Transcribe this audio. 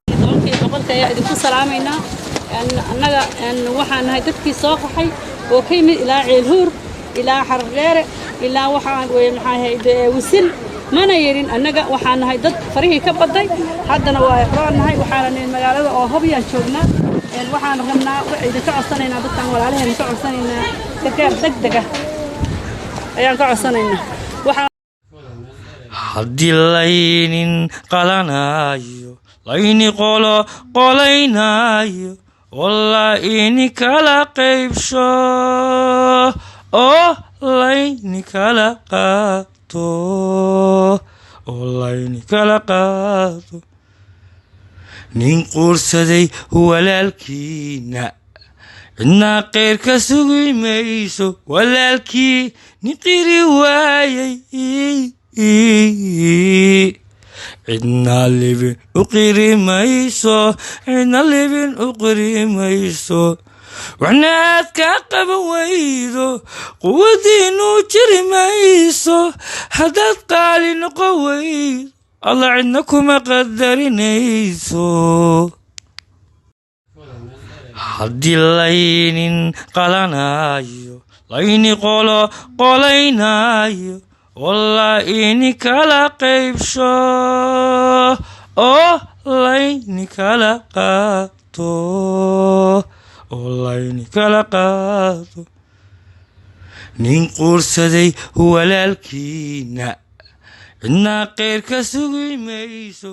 Tobankii boqolka ayaa idinku salaamaynaa. Annaga waxaan nahay dadkii soo qaxay oo ka yimid ilaa Ceelhuur, ilaa Xardheere, ilaa waxaan weye maxaa ahayd Wisil. Mana yerin, annaga waxaan nahay dad farihii ka baday. Haddana waa roon nahay, waxaana nihin magaalada oo Hobyaan joognaa. Waxaan rabnaa, idinka codsanaynaa, dadkan walaalaheena ka codsanaynaa, gargaar deg deg ah ayaan ka codsanaynaa. Waxaan Haddii laynin qalanayo, layni qolo qolaynaayo, oo layni kala qaybsho, oo layni kala qaato, oo layni kala qaato, nin quursaday walaalkiina cidna kheyr ka sugi mayso. Walaalkii nin qiri waayay cidna libin u qiri mayso, cidna libin u qiri mayso. Waxna aad kaa qaban weydo, quwadiinu jiri mayso. Haddaad qaali noqon weydo, Alla cidna kuma qadarinayso. Haddii laynin qalanayo, layni qolo qolaynaayo, oo layni kala qaybsho, oo layni kala qaato, oo layni kala qaato, nin quursaday walaalkiina cidna kheyr ka sugi mayso.